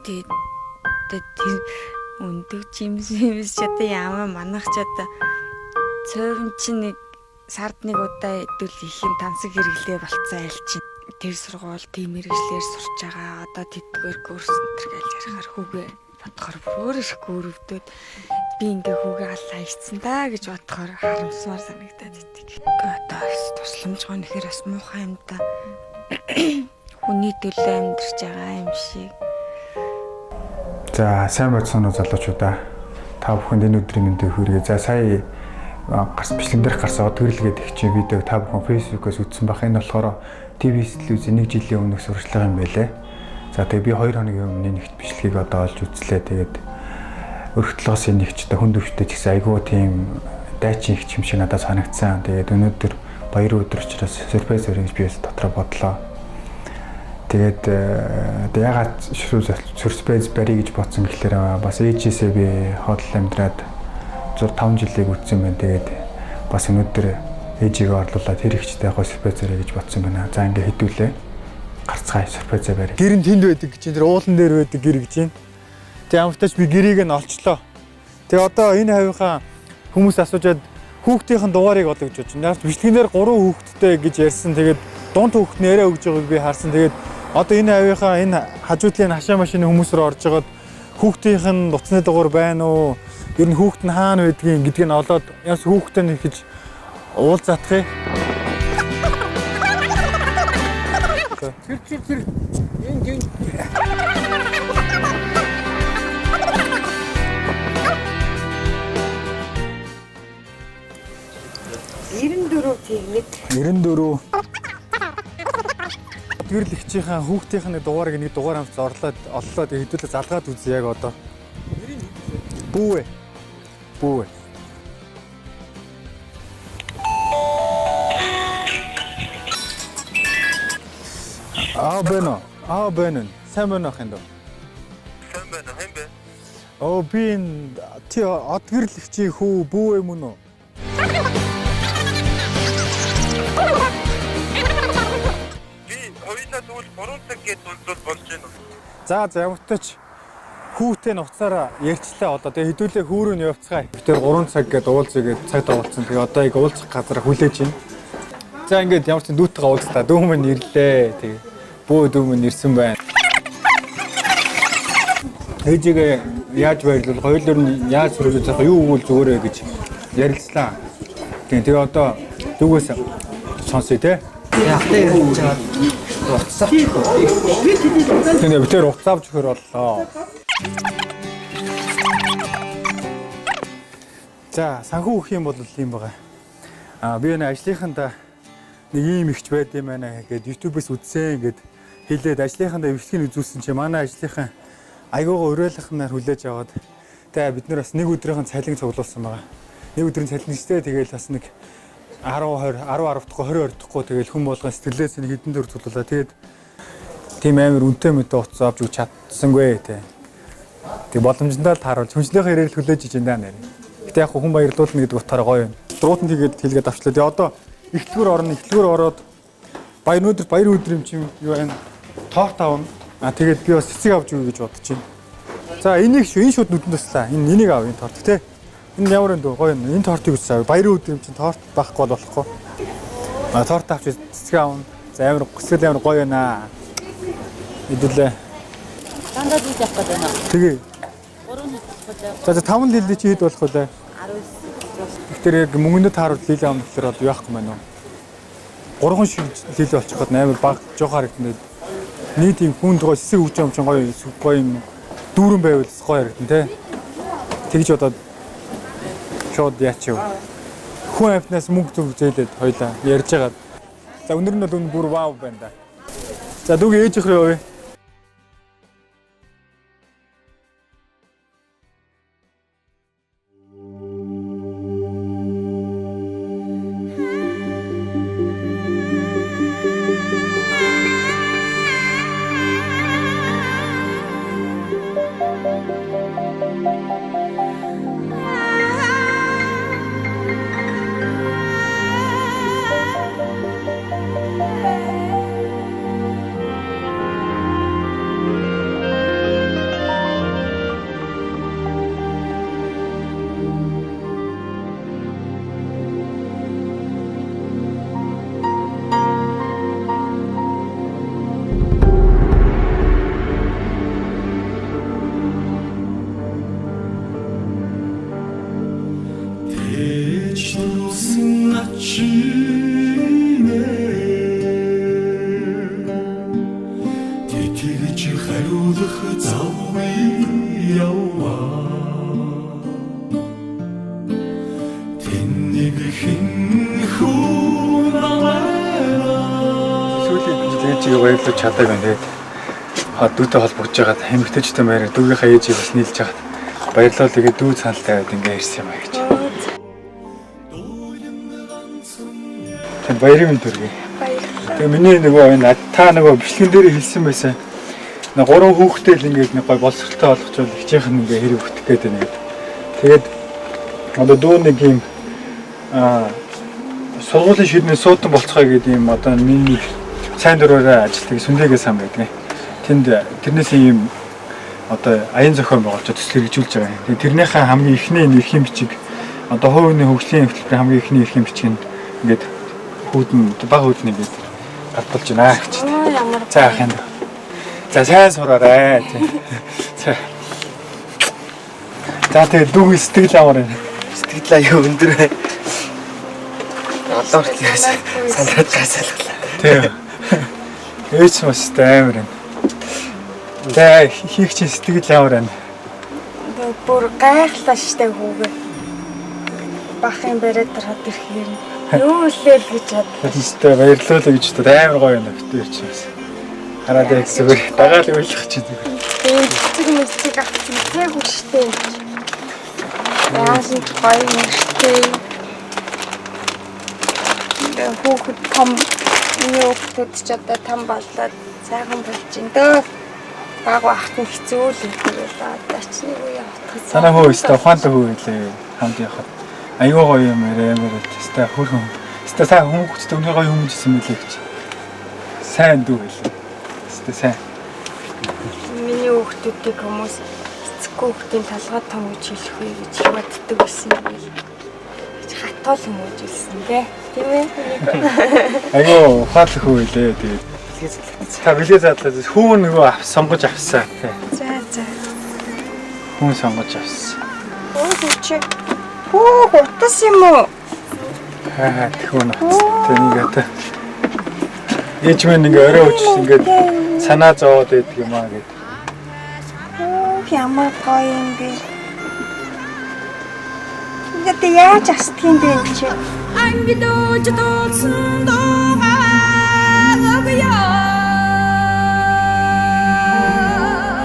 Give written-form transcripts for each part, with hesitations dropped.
Тэгээд тэр өндөг жимс юмс ч одоо ямар манах ч одоо цовн чинь нэг сард нэг удаа идвэл их юм тансаг хэрэглээ болцсон айл чинь. Тэр сургууль тийм мэргэжлээр сурч байгаа. Одоо тэдгээр курс энэ гэж ярихаар хүүгээ бодохоор бүр өөр их гөрөвдөд би ингээ хүүгээ аллаа ицсэн да гэж бодохоор харамсмаар санагдаад идэг. Одоо тусламжгүй нэхэр бас муухай юм да. Хүний төлөө амьдарч байгаа юм шиг. За сайн байцгаана уу залуучуудаа. Та бүхэнд энэ өдрийн мэндийг хүргэе. За сая гарс бичлэгэн дээрх гарсан одгөрлөгээд их чинь видеог та бүхэн Facebook-оос үзсэн байх. Энэ болохоор TV телевизийн нэг жилийн өмнөх сурчлага юм байлээ. За тэгээ би 2 хоногийн өмнө нэгт бичлэгийг одоо олж үзлээ. Тэгээд өргөтлөгөөс нэгч одоо хүн төвчтэй ч гэсэн айгүй тийм дайчин их юм шиг надад санагдсан. Тэгээд өнөөдөр баяр өдөр учраас сюрприз өргөж гэж би бас дотроо бодлоо. Тэгээд одоо ягаад сюрприз барья гэж бодсон гэхлээр бас ээжээсээ би хоолл амьдраад 5 жилийг үтсэн байна. Тэгээд бас өнөөдөр ээжигээ орлуулаад тэр ихчтэй гоо сюрприз өргөе гэж бодсон байна. За ингээ хэдүүлээ. Гарцгаая сюрпризээ барья. Гэр нь тэнд байдаг гэж чинь тэр уулан дээр байдаг гэр гэж чинь. Тэг ямар ч тач би гэрийг нь олчлоо. Тэг одоо энэ хавийнхаа хүмүүс асуужаад хүүхдийн дугаарыг олё гэж бодож байна. Яг бичлэгнээр 3 хүүхэдтэй гэж ярьсан. Тэгээд дунд хүүхэд нэрээ өгж байгааг би харсан. Тэгээд одоо энэ хавийнхаа энэ хажуудлын хашаа машины хүмүүс рүү орж байгаад хүүхдийнх нь утасны дугаар байна уу? Ер нь хүүхэд нь хаана байдгийг гэдгийг нь олоод яс хүүхдтэй нэг гэж уулзаадах юм. Тэр энэ энэ Тэгнэг 94 Гэрлэгчийнхаа хүүхдийнх нь дугаарыг нэг дугаар амц орлоод оллоо тэг хэдүүлээ залгаад үзье яг одоо. Бүүвэ. Бүүвэ. Аа бэнэ. Аа бэнэ. Сайн байна уу хин дөө? Сайн байна уу? Хэн бэ? Оо би энэ тий одгэрлэгчийн хүү бүүвэ мөн үү? Би хоёулаа тэгвэл 3 цаг гээд уулзвал болж байна уу? За за ямар ч тач хүүтэй нь уцаараа ярьчлаа одоо. Тэгээ хэдүүлээ хүүрүү нь явцгаая. Би тэр 3 цаг гээд уулзъя гээд цаг дагуулсан. Тэгээ одоо яг уулзах газар хүлээж байна. За ингээд ямар ч дүүтэйгээ уулзлаа. Дүү мань ирлээ. Тэгээ бөө дүү мань ирсэн байна. Ээжигээ яаж баярлуул, хоёулаар нь яаж сурч байгаа юу өгвөл зүгээрээ гэж ярилцлаа. Тэгээ тэгээ одоо дүүгээс сонсъё те. Ахтай ирж байгаа утас авчих уу? Тэгээ би тэр утас авч өгөхөр боллоо. За, санхүү өгөх юм бол ийм байгаа. Аа, би энэ ажлынхандаа нэг ийм ихч байд юм байна гэд YouTube-ээс үзсэн гэд хэлээд ажлынхандаа бичлэгийг үзүүлсэн чи манай ажлынхан айгуугаа уриалгахнаар хүлээж аваад тэгээ бид нар бас нэг өдрийнхэн цалин цуглуулсан байгаа. Нэг өдрийн цалин штэ тэгэл бас нэг 10 20 10 10 дахь 20 20 дахьгүй тэгэл хүн болгон сэтгэлээс нэг хэдэн төр цуглуулаа. Тэгээд тийм амар үнэтэй мөтө утас авч өгч чадсангүй те. Тэг боломжтой л тааруулж хүнчлийнхээ ирэл хүлээж иж энэ нэр. Гэтэ яг хүн баярлуулна гэдэг утгаараа гоё юм. Дуутан тэгээд хэлгээд авчлаа. Тэгээ одоо ихтлгүүр орно, ихтлгүүр ороод баяр өнөөдөр баяр өдөр юм чинь юу байна? Торт авна. А тэгээд би бас цэцэг авч өгье гэж бодож байна. За энийг шүү, энэ шууд нүдэнд туслаа. Энэ энийг ав энэ торт те. Энэ ямар юм дөө гоё юм. Энэ тортыг үсээ. Баяр өдөр юм чинь торт байхгүй бол болохгүй. А торт авч цэцэг авна. За амар гүсгэл амар гоё байна. Хэдүүлээ. Дандаа зүйж явах гэдэг байна. Тэгээ. 3 хэд болох вэ? За за 5 лили чи хэд болох вэ? 19. Тэгэхээр яг мөнгөндөө тааруул лили авах гэхээр бол юу байхгүй мэн үү? Гурван шиг лили болчиход амар баг жоох харагдана. Нэг тийм хүнд гоё сэсэг өгч юм чинь гоё гоё юм дүүрэн байвал гоё харагдана те. Тэгж бодоод шууд яач юу. Хүн амтнаас мөнгө зүг зээлээд хоёлаа ярьж байгаа. За өнөр нь бол үн бүр вау байна да. За дүүгээ ээж их рүү явъя. хариулах завгүй яваа. Тэнийг хэн хүн намайг сүүлийн жил ээжигээ баярлуулж чадаагүй байна. Тэгээд дүүтэй холбогдож байгаад эмэгтэйчтэй маягаар дүүгийнхаа ээжийг бас нийлж хагаад баярлалаа тэгээд дүү санал тавиад ингээ ирсэн юм а гэж. Танд баярын мэнд хүргэе. Баярлалаа. Тэгээ миний нөгөө энэ та нөгөө бичлэгэн дээр хэлсэн байсан. Нэг гурван хүүхдээ л ингээд нэг гой боловсралтай болгочвол хичээх нь ингээ хэрэг өгөх гээд байна гэдэг. Тэгээд одоо дүү нэг юм сургуулийн ширний суудан болцгоё гэдэг юм одоо миний сайн дураараа ажилладаг сүндэгээ сан байдаг. Тэнд тэрнээс ийм одоо аян зохион байгуулж төсөл хэрэгжүүлж байгаа юм. Тэгээ тэрнийхээ хамгийн эхний энэ эрхийн бичиг одоо хувийн хөгжлийн хөтөлбөрийн хамгийн эхний эрхийн бичиг нь ингээд хүүдэн бага хүүдэн ингээд гаргалж байна гэж. Ямар За ах юм. За сайн сураарай. За. За тэгээ дүүгийн сэтгэл амар байна. Сэтгэл аюу өндөр бай. Одоо хүртэл сандраад гасалглаа. Тийм. Ээч бас амар байна. За хийх чинь сэтгэл амар байна. Бүр гайхлаа штэ хүүгээ. Бах юм бариад тараад ирэхээр юу үлээл гэж бодлоо. Тэстэй баярлалаа гэж бодод амар гоё юм битүү чи бас. Хараад яг зүгээр дагаал уйлах чи зүгээр. Тийм цэцэг мэцэг авсан цэг хүчтэй юм чи. Яасан ч гоё нэртэй. Тэгээ хүүхэд том миний хүүхдүүд ч одоо том болоод сайхан болж ин дөө. Баг багт нь хэцүү л гэдэг байлаа. Одоо ч нэг үе явах. Танаа хөө өстө ухаантай хөө илээ хамт явахад. Айгүй гоё юм яриа амар л өстө хөрхөн. Өстө сайн хүмүүсттэй үнэ гоё хүмүүжсэн мэлээ гэж. Сайн дүү хэлээ. Өстө сайн. Миний хүүхдүүдийг хүмүүс эцэггүй хүүхдийн толгой том гэж хэлэх үү гэж боддог байсан юм бил. Хатуул хүмүүжүүлсэн дээ. Тийм ээ. Айгүй ухаалаг хөө илээ тэгээд. Та бэлгээ задлаа. Хүүн нөгөө сонгож авсан тий. За за. Хүүн сонгож авсан. Өө чи. Хүү утас юм уу? Аа тэхүүн утас. Тэ нэг одоо. Ээж минь ингээ орой өчс ингээд санаа зовоод байдаг юм аа гэд. Хүү ямар гоё юм бэ? Ингээд яаж асдах юм бэ энэ чи? Ангид өөж дуулсан дуугаа өгье.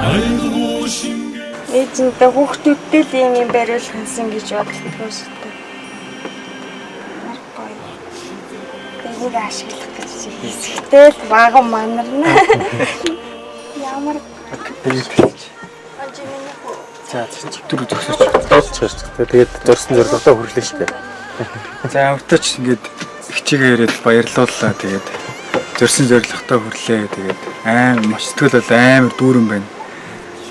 Айлгуу шингээ Ээж нь одоо хүүхдүүдтэй л ийм юм бариулах юмсан гэж боддгоо шүү дээ. Амар гоё. Энийг ашиглах гэж хэсэгтэй л вагон манарна. Ямар Тэгээд хэлж. гоё миний хүү. За түр зөксөж. Дуулчих шүү дээ. Тэгээд зорсон зорилгодоо хүрлээ шүү дээ. За амтаач ингээд хичээгээ яриад баярлууллаа. Тэгээд зорсон зорилготой хүрлээ. Тэгээд аим маш сэтгэл бол амар дүүрэн байна.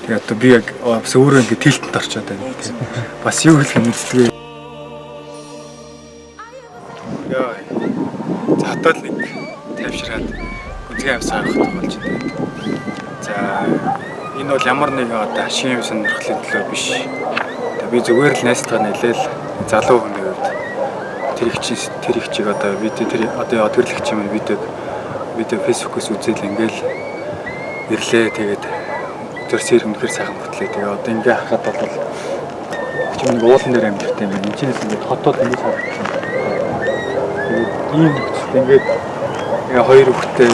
Тэгээд одоо би яг бас өөрөө ингээд тэлтэнд орчоод байна. Тэгээд бас юу хэлэх юм мэддгүй. Яа. За одоо л нэг тайвшраад гүнзгий авсаа авах болж байна. За энэ бол ямар нэгэн одоо ашигын сонирхлын төлөө биш. Одоо би зүгээр л найзтайгаа нэлээл залуу хүний хувьд тэр их чиг одоо видео тэр одоо өдөрлөгч юм видеог видео фэйсбүүкээс үзэл ингээл ирлээ. Тэгээд зөрсөр үнэхэр сайхан бүтлээ. Тэгээ одоо ингээ харахад бол чи нэг уулан дээр амьдартай юм байна. Энд чинээс ингээд хотод ингэж харагдсан. Тэгээд ийм нөхцөлд ингээд ингээ хоёр хүүхдээ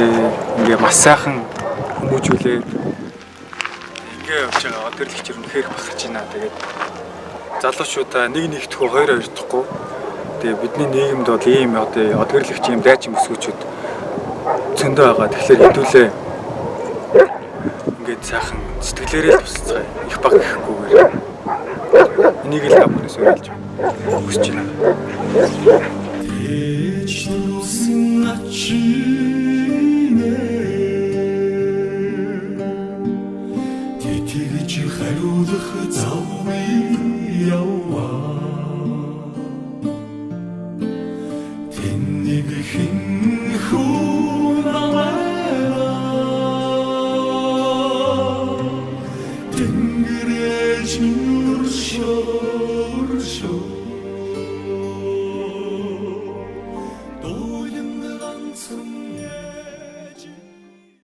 ингээ маш сайхан хүмүүжүүлээд ингээ явж байгаа өдөрлөгч үнэхээр бахарч байна. Тэгээд залуучуудаа нэг нэгдэхүү хоёр хоёрдохгүй. Тэгээ бидний нийгэмд бол ийм одоо өдөрлөгч ийм дайчин бүсгүүчүүд зөндөө байгаа. Тэгэхээр хэдүүлээ ингээд сайхан сэтгэлээрээ л тусалцгаая. Их баг гэхгүйгээр. Энийг л та бүхнээс уриалж хүсэж байна. Тэгж дуулсан ачинэ Тэтгэж хариулах завгүй яваа. Тэнийг хэн